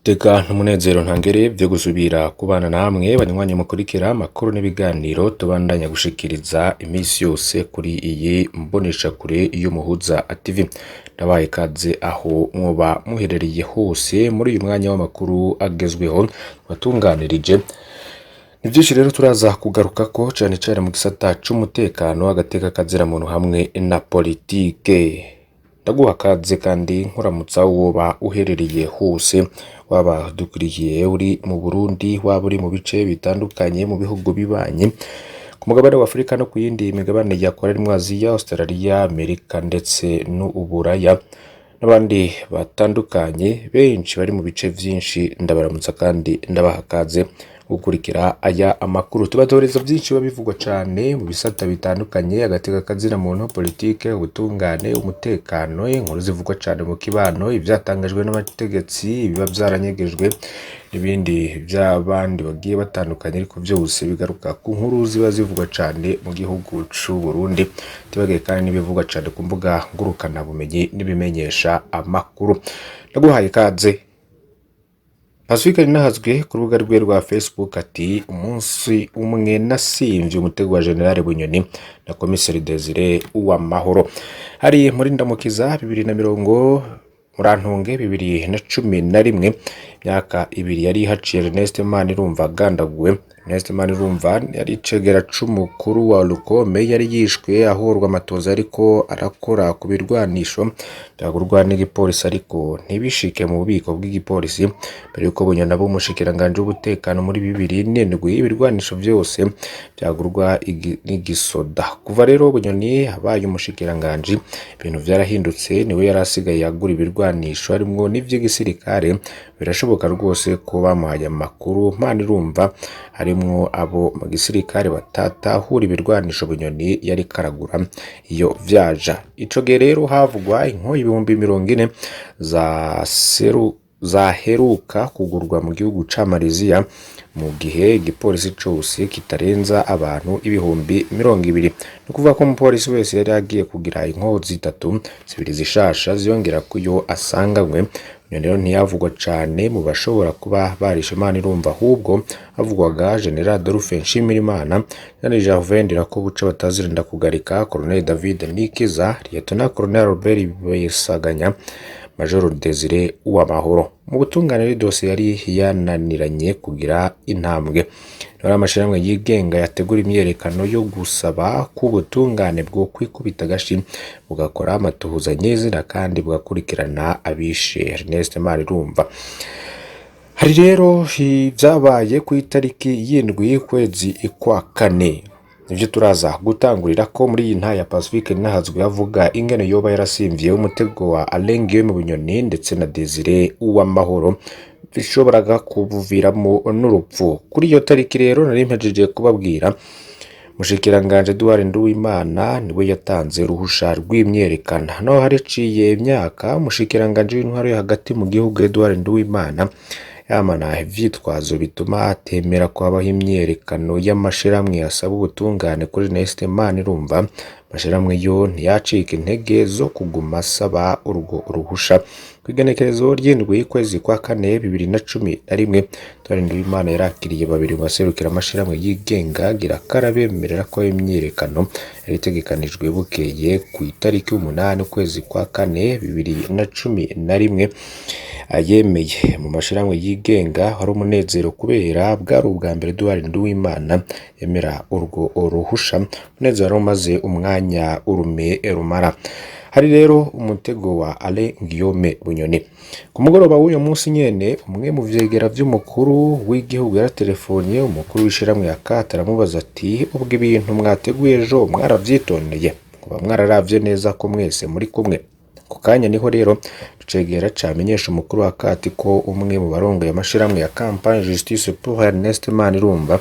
Iteka n'umunezero ntangere vyo gusubira kubana namwe banywanyi mukurikira amakuru n'ibiganiro tubandanya gushikiriza imisi yose kuri iyi mboneshakure y'Umuhuza TV. Ndabaye ikaze aho mwoba muherereye hose muri uyu mwanya w'amakuru agezweho watunganirije. Ni vyinshi rero turaza kugarukako cane cane mu gisata c'umutekano, agateka kazira muntu hamwe na politike. Ndaguha kaze kandi nkuramutsa woba uherereye hose, waba dukurikiye uri mu Burundi, waba uri mu bice bitandukanye mu bihugu bibanye ku mugabane wa Afurika no ku yindi migabane ya kure harimwo Aziya, Australia, Amerika ndetse n'Uburaya n'abandi batandukanye benshi bari mu bice vyinshi. Ndabaramutsa kandi ndabaha kaze gukurikira aya amakuru. Tubatoreza vyinshi biba bivugwa cane mu bisata bitandukanye: agateka kazina muntu, politike, ubutungane, umutekano, inkuru zivugwa cane mu kibano, ivyatangajwe n'abategetsi, ibiba vyaranyegejwe n'ibindi vy'abandi bagiye batandukanye, ariko vyose bigaruka ku nkuru ziba zivugwa cane mu gihugu c'u Burundi. Tibagiye kandi n'ibivugwa cane ku mbuga ngurukana bumenyi n'ibimenyesha amakuru. Ndaguhaye ikaze. Pacifique Ninahazwe ku rubuga rwe rwa Facebook ati: "Umunsi umwe nasimvye umutego wa General Bunyoni na Komiseri Desire Uwamahoro." Hari muri Ndamukiza bibiri na mirongo, murantunge, 2011, imyaka 2 yari haciye Ernest Manirumva agandaguwe. Ernest Manirumva yari icegera c'umukuru wa Lukome, yari yishwe ahorwa amatoza ariko arakora ku birwanisho vyagurwa n'igipolisi ariko ntibishike mu bubiko bw'igipolisi, mbere yuko Bunyoni aba umushikiranganji w'umutekano muri 2007, ibirwanisho vyose vyagurwa n'igisoda. Kuva rero Bunyoni abaye umushikiranganji, ibintu vyarahindutse, niwe yari asigaye agura ibirwanisho harimwo n'ivy'igisirikare. Birashoboka rwose ko bamuhaye amakuru Manirumva harimwo abo mu gisirikare batatahura ibirwanisho Bunyoni yariko aragura iyo vyaja. Ico gihe rero havugwa inkoho 40,000 za seru zaheruka kugurwa mu gihugu ca Malaysia, mu gihe igipolisi cose kitarenza abantu 20,000. Ni ukuvuga ko umupolisi wese yari agiye kugira inkoho zitatu, zibiri zishasha ziyongera kuyo asanganywe. Bunyoni rero ntiyavugwa cane mu bashobora kuba barishe Manirumva, ahubwo havugwaga General Adolphe Nshimirimana, Jean Gervais Ndirakobuca batazira kugarika, Colonel David Nikiza, Lieutenant Colonel Albert Bisaganya, Major Desire Uwamahoro. Mu butungane dosiye yari yananiranye kugira intambwe. Rero amashirahamwe yigenga yategura imyiyerekano yo gusaba ko ubutungane bwo kwikubita agashi bugakora amatohoza nyezina kandi bugakurikirana abishe Ernest Manirumva. Hari rero ivyabaye ku itariki y'indwi y'ukwezi kwa kane, nivyo turaza gutangurira ko muri iyi nta ya Pacifique Ninahazwe avuga ingene yoba yarasimvye umutego wa Alain Guillaume Bunyoni ndetse na Desire Uwamahoro, bishoboraga kubuviramo n'urupfu. Kuri iyo tariki rero nari mpejeje kubabwira, Mushikiranganje Edouard Nduwimana niwe yatanze uruhusha rw'imyerekana. Naho hariciye imyaka, umushikiranganje w'intwaro yo hagati mu gihugu Edouard Nduwimana yamana ivyitwazo bituma atemera ko habaho imyiyerekano y'amashirahamwe asaba ubutungane kuri Ernest Manirumva. Amashirahamwe yo ntiyacika intege zo kuguma asaba urwo ruhusha. Kw'igenekerezo ry'indwi y'ukwezi kwa kane 2011, Edouard Nduwimana yarakiriye babiri mu baserukira amashirahamwe yigenga, agira karabemerera ko imyiyerekano yari itegekanijwe bukeye ku itariki 8 ukwezi kwa kane 2011 ayemeye. Mu mashirahamwe yigenga hari umunezero kubera bwari ubwa mbere Edouard Nduwimana yemera urwo ruhusha. Umunezero wari umaze umwanya urume rumara. Hari rero umutego wa Alain Guillaume Bunyoni. Ku mugoroba w'uyo munsi nyene, umwe mu vyegera vy'umukuru w'igihugu yaratelefoniye umukuru w'ishirahamwe Akata, aramubaza ati: "Ubwo ibintu mwateguye ejo mwaravyitondeye, kuba mwararavye neza ko mwese muri kumwe?" Ku kanya niho rero icegera camenyesha umukuru wa Kati ko umwe mu barongoye amashirahamwe ya Campagne Justice pour Ernest Manirumva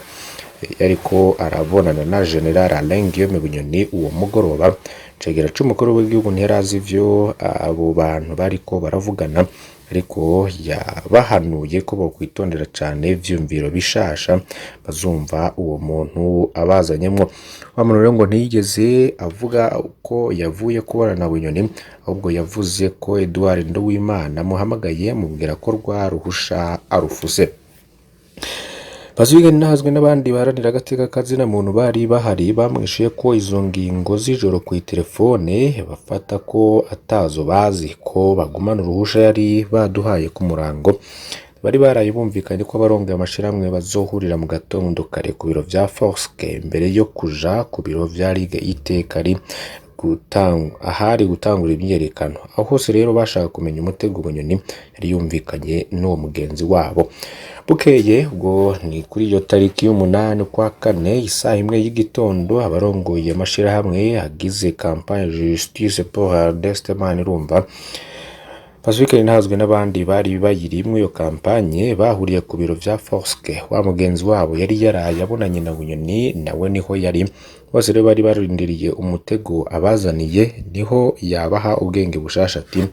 yariko arabonana na General Alain Guillaume Bunyoni uwo mugoroba. Icegera c'umukuru w'igihugu ntiyarazi ivyo abo bantu bariko baravugana. Ariko yabahanuye ko bokwitondera cane ivyiyumviro bishasha bazumva uwo muntu abazanyemwo. Wa muntu rero ngo ntiyigeze avuga ko yavuye kubonana na Bunyoni, ahubwo yavuze ko Edouard Nduwimana amuhamagaye amubwira ko rwa ruhusha arufuse. Pacifique Ntazwi n'abandi baharanira agateka kazina muntu bari bahari bamwishuye ko izo ngingo z'ijoro kw'iterefone bafata ko atazo bazi, ko bagumana uruhusha yari baduhaye ku murango. Bari baraye bumvikanye ko abarongoye amashirahamwe bazohurira mu gatondo kare ku biro vya Forske mbere yo kuja ku biro vya Ligue Iteka ahari gutangura imyiyerekano. Aho hose rero bashaka kumenya umutego Bunyoni yari yumvikanye n'uwo mugenzi wabo. Bukeye ubwo ni kuri iyo tariki y'umunani kwa kane isaha imwe y'igitondo, abarongoye amashirahamwe agize campagne Justice pour Ernest Manirumva, Pacifique Ntazwi n'abandi bari bayirimwo iyo kampanye bahuriye ku biro vya Forske. Wa mugenzi wabo yari yaraye abonanye na Bunyoni nawe niho yari. Bose rero bari barindiriye umutego abazaniye, niho yabaha ubwenge bushasha ati: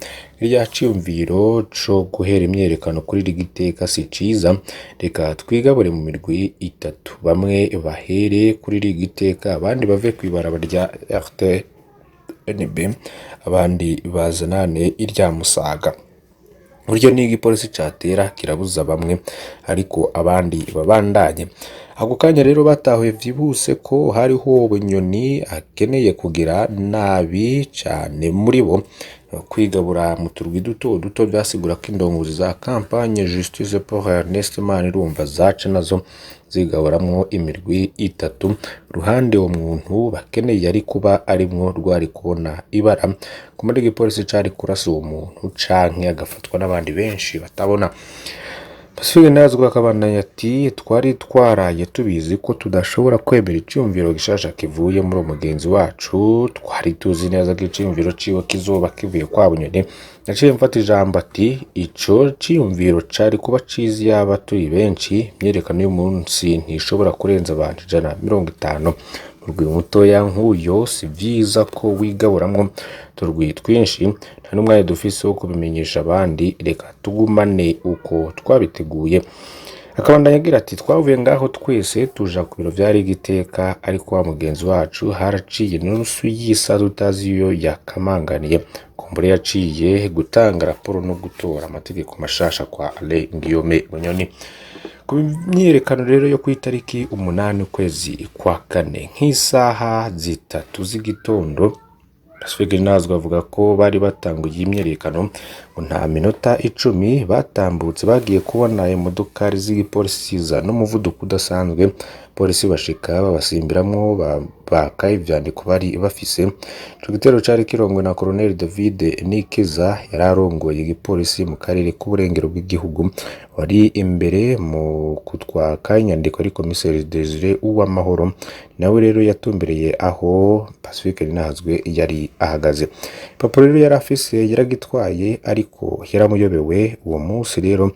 "Rya ciyumviro co guhera imyiyerekano kuri Ligue Iteka si ciza, reka twigabure mu mirwi itatu, bamwe bahere kuri Ligue Iteka, abandi bave kw'ibarabara rya RTNB, abandi bazanane irya Musaga." Buryo n'igipolisi catera kirabuza bamwe, ariko abandi babandanye. Ako kanya rero batahuye vyihuse ko hariho Bunyoni akeneye kugira nabi cane muri bo. Kwigabura mu turwi duto duto vyasigura ko indongozi za campagne Justice pour Ernest Manirumva zaca nazo zigaburamwo imirwi itatu. Uruhande uwo muntu bakeneye yari kuba arimwo rwari kubona ibara, kumuri igipolisi cari kurasa uwo muntu canke agafatwa n'abandi benshi batabona. Pacifique Ntazwi akabandanya ati: "Twari twaraye tubizi ko tudashobora kwemera iciyumviro gishasha kivuye muri uwo mugenzi wacu, twari tuzi neza ko iciyumviro ciwe kizoba kivuye kwa Bunyoni. Naciye mfata ijambo ati: ico ciyumviro cari kuba ciza iyaba turi benshi, imyiyerekano y'umunsi ntishobora kurenza abantu 150. Umurwi mutoya nk'uyo si vyiza ko wigaburamwo uturwi twinshi, nta n'umwanya dufise wo kubimenyesha abandi, reka tugumane uko twabiteguye." Akabandanya agira ati: "Twavuye ngaho twese tuja ku biro vya Ligue Iteka, ariko wa mugenzi wacu haraciye nusu y'isaha tutazi iyo yakamanganiye. Kumbure yaciye gutanga raporo no gutora amategeko mashasha kwa Alain Guillaume Bunyoni." Ku myiyerekano rero yo kw'itariki 8 ukwezi kwa kane nk'isaha 3 z'igitondo, Pacifique Ntazwi avuga ko bari batanguye imyiyerekano, ngo nta minota 10 batambutse bagiye kubona imodokari z'igipolisi ziza n'umuvuduko udasanzwe. Polisi bashika babasimbiramwo baka ivyandiko bari bafise. Ico gitero cari kirongowe na Colonel David Nikiza, yari arongoye igipolisi mu karere k'uburengero bw'igihugu. Wari imbere mu kutwaka inyandiko ari komiseri Desire Uwamahoro, nawe rero yatumbereye aho Pacifique Ntazwi yari ahagaze. Ipapuro rero yari afise yaragitwaye, ariko yaramuyobewe. Uwo munsi rero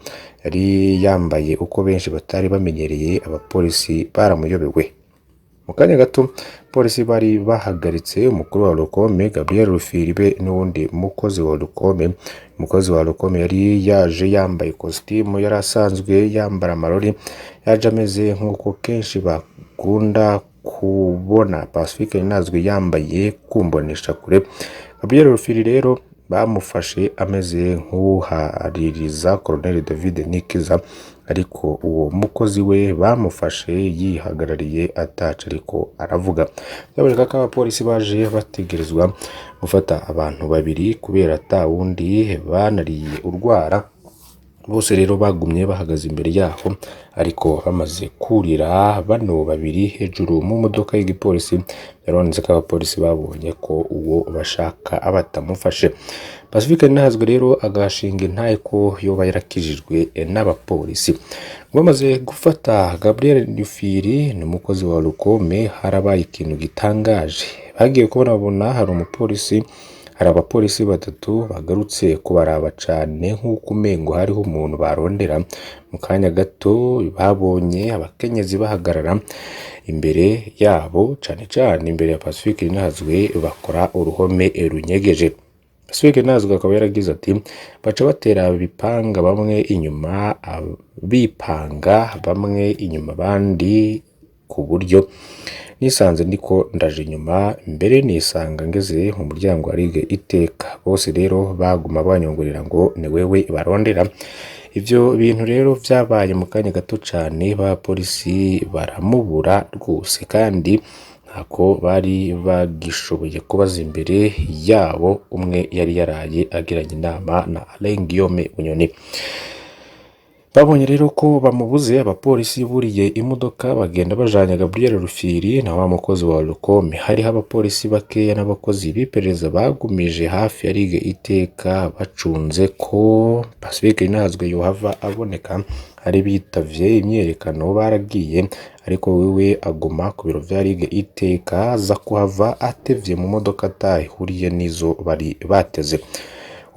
yari yambaye uko benshi batari bamenyereye, abapolisi baramuyobewe. Mu kanya gato polisi bari bahagaritse umukuru wa Rukome Gabriel Rufiribe n'uwundi mukozi wa Rukome. Umukozi wa Rukome yari yaje yambaye kositimu, yari asanzwe yambara amarori, yaje ameze nk'uko kenshi bakunda kubona Pacifique Ntazwi yambaye kumbonesha kure. Gabriel Rufiri rero bamufashe ameze nk'uhaririza Colonel David Nikiza, ariko uwo mukozi we bamufashe yihagarariye ataca ariko aravuga. Byaboneka ko abapolisi baje bategerezwa gufata abantu babiri kubera ata wundi banariye urwara. Bose rero bagumye bahagaze imbere yaho, ariko bamaze kurira bano babiri hejuru mu modoka y'igipolisi, yaronze ko abapolisi babonye ko uwo bashaka batamufashe. Pacifique Ntazwi rero agashinga intahe ko yoba yarakijijwe n'abapolisi. Bamaze gufata Gabriel Rufiri n'umukozi wa Rukome, harabaye ikintu gitangaje. Bagiye kubona babona hari umupolisi, hari abapolisi batatu bagarutse kubaraba cane nk'uko umengo hariho umuntu barondera. Mu kanya gato babonye abakenyezi bahagarara imbere yabo, cane cane imbere ya Pacifique Ntazwi, bakora uruhome runyegeje. Pacifique Nazwe akaba yaragize ati baca batera bipanga bamwe inyuma, bipanga bamwe inyuma abandi ku buryo nisanze ndiko ndaje inyuma, mbere nisanga ngeze mu muryango wa Ligue Iteka. Bose rero baguma banyongorera ngo ni wewe barondera. Ivyo bintu rero vyabaye mu kanya gato cane, abapolisi baramubura rwose, kandi ntako bari bagishoboye kubaza imbere yabo umwe yari yaraye agiranye inama na Alain Guillaume Bunyoni. Babonye rero ko bamubuze, abapolisi buriye imodoka bagenda bajanye Gabriel Rufyiri na wa mukozi wa Olucome. Hariho abapolisi bakeya n'abakozi b'iperereza bagumije hafi ya Ligue Iteka bacunze ko Pacifique Nazwe yohava aboneka. Ari bitavye imyiyerekano baragiye, ariko wewe aguma ku biro vya Ligue Iteka, aza kuhava atevye mu modoka atahuriye n'izo bari bateze.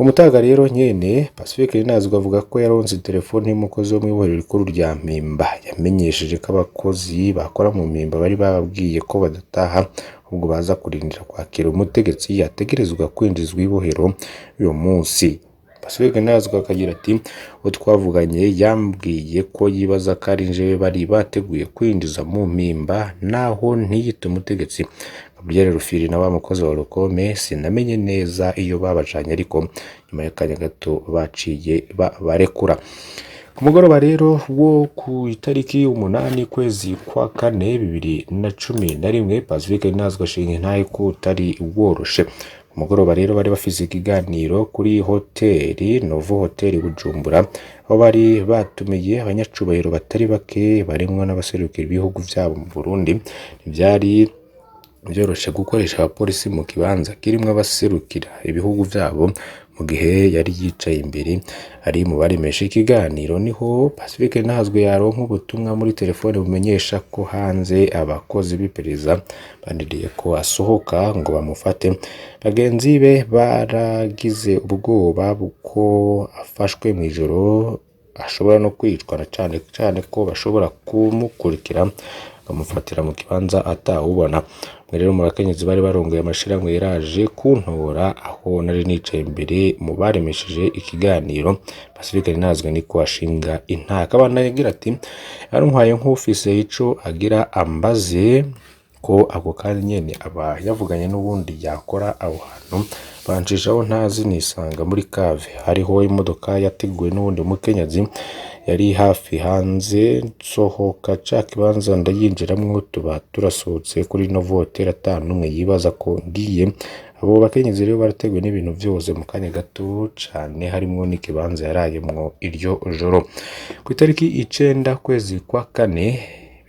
Umutaga rero nyene Pacifique Nazwe avuga ko yaronse telefone y'umukozi wo mw'ibohero rikuru rya Mpimba, yamenyesheje ko abakozi bakora mu Mpimba bari bababwiye ko badataha, ahubwo baza kurindira kwakira umutegetsi yategerezwa kwinjizwa ibohero uyu munsi. Pacifique Nazwe akagira ati uwo twavuganye yambwiye ko yibaza ko ari jewe bari bateguye kwinjiza mu Mpimba, naho ntiyite umutegetsi. Gabriel Rufyiri na wa mukozi wa Olucome sinamenye neza iyo babajanye, ariko nyuma y'akanya gato baciye barekura. Ku mugoroba rero wo ku itariki 8 kwezi kwa kane 2011, Pacifique Nazwe ashinga intahe ko utari woroshe. Ku mugoroba rero bari bafise ikiganiro kuri hoteli Novo Hotel Bujumbura, aho bari batumiye abanyacubahiro batari bake barimwo n'abaserukira ibihugu vyabo mu Burundi. Ntivyari vyoroshe gukoresha abapolisi mu kibanza kirimwo abaserukira ibihugu vyabo. Mu gihe yari yicaye imbere ari mu baremesha ikiganiro, niho Pacifique Nazwe yaronka ubutumwa muri telefone bumenyesha ko hanze abakozi b'iperereza bandiriye ko asohoka ngo bamufate. Bagenzi be baragize ubwoba ko afashwe mw'ijoro ashobora no kwicwa, na cane cane ko bashobora kumukurikira bakamufatira mu kibanza atawubona. Mwe rero mu bakenyezi bari barongoye amashirahamwe yaraje kuntora aho nari nicaye imbere mu baremesheje ikiganiro. Pacifique Nazwe niko ashinga intaka. Abandanya agira ati yarantwaye nk'ufise ico agira ambaze, ko ako kanya nyene aba yavuganye n'uwundi yakora aho hantu, bancishaho ntazi nisanga muri cave. Hariho imodoka yateguwe n'uwundi mukenyezi yari hafi hanze, nsohoka ca kibanza ndayinjiramwo, tuba turasohotse kuri Novo Hotel ata n'umwe yibaza ko ngiye. Abo bakenyezi rero barateguwe n'ibintu vyose mu kanya gato cane, harimwo n'ikibanza yarayemwo iryo joro. Ku itariki 9 kwezi kwa kane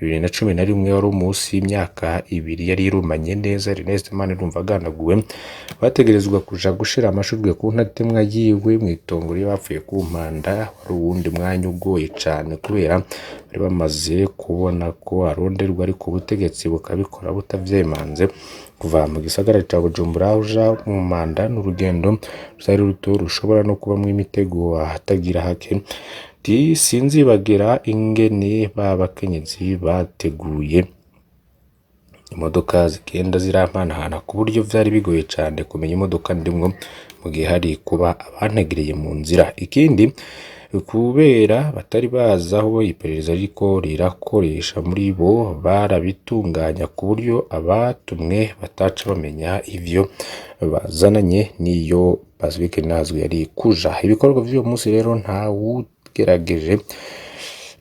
2011, wari umunsi imyaka 2 yari irumanye neza Ernest Manirumva agandaguwe, bategerezwa kuja gushira amashurwe ku ntatemwa yiwe mw'itongo bapfuye ku Mpanda. Wari uwundi mwanya ugoye cane kubera bari bamaze kubona ko aronderwa, ariko ubutegetsi bukabikora butavyemanze. Kuva mu gisagara ca Bujumbura uja mu Mpanda n'urugendo rutari ruto, rushobora no kubamwo imitego ahatagira hake. Ati sinzibagira ingene ba bakenyezi bateguye imodoka zigenda zirampanahana, ku buryo vyari bigoye cane kumenya imodoka ndimwo mu gihe hari kuba abantegereye mu nzira. Ikindi, kubera batari bazi aho iperereza ririko rirakoresha muri bo, barabitunganya ku buryo abatumwe bataca bamenya ivyo bazananye n'iyo Pacifique Nazwe yari kuja. Ibikorwa vy'uwo munsi rero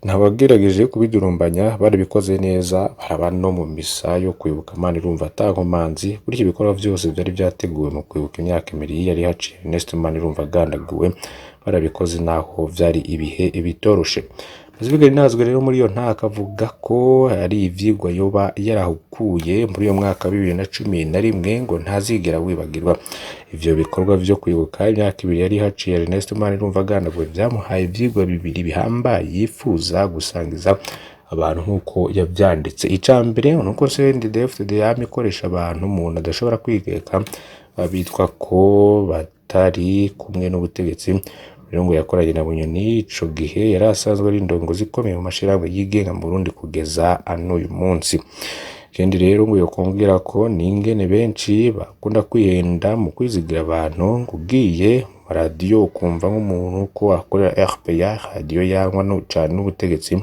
ntawagerageje kubidurumbanya, barabikoze neza, baraba no mu misa yo kwibuka Manirumva atankomanzi. Burya ibikorwa vyose vyari vyateguwe mu kwibuka imyaka 2 yari haciye Ernest Manirumva agandaguwe, barabikoze naho vyari ibihe bitoroshe. Pacifique Nazwe rero muri iyo ntaka avuga ko ari ivyigwa yoba yarahukuye muri uyo mwaka wa 2011 ngo ntazigera wibagirwa. Ivyo bikorwa vyo kwibuka imyaka 2 yari haciye Ernest Manirumva agandaguwe vyamuhaye ivyigwa 2 bihambaye yifuza gusangiza abantu nk'uko yavyanditse. Ica mbere nuko CNDD-FDD yama ikoresha abantu umuntu adashobora kwigeka, babitwa ko batari kumwe n'ubutegetsi. Rero ngo yakoranye na Bunyoni ico gihe yari asanzwe ari indongozi ikomeye mu mashirahamwe yigenga mu Burundi kugeza n'uyu munsi. Ikindi rero ngo yokongera ko n'ingene benshi bakunda kwihenda mu kwizigira abantu, ngo ugiye mu maradiyo ukumva nk'umuntu ko akorera RPA, radiyo yangwa cane n'ubutegetsi,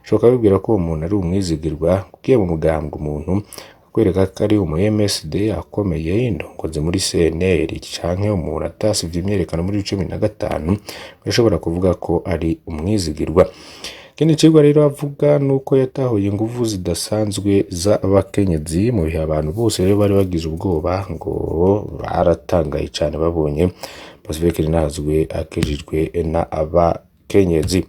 ushoboka wibwira ko uwo muntu ari umwizigirwa. Ugiye mu mugambwe umuntu akwereka ko ari umu MSD akomeye, indongozi muri CNL, canke umuntu atasivye imyiyerekano muri 15, urashobora kuvuga ko ari umwizigirwa. Ikindi cigwa rero avuga nuko yatahuye inguvu zidasanzwe z'abakenyezi mu bihe abantu bose rero bari bagize ubwoba, ngo baratangaye cane babonye Pacifique Nininahazwe akijijwe n'abakenyezi.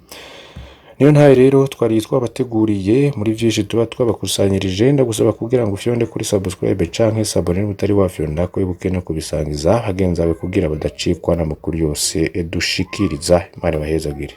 Niyo ntaye rero twari twabateguriye muri vyinshi tuba twabakusanyirije. Ndagusaba kugira ngo ufyonde kuri subscribe canke s'abonner niba utari wafyonda, ko wibuke no kubisangiza bagenzi bawe kugira badacikwa n'amakuru yose dushikiriza. Imana ibahezagire.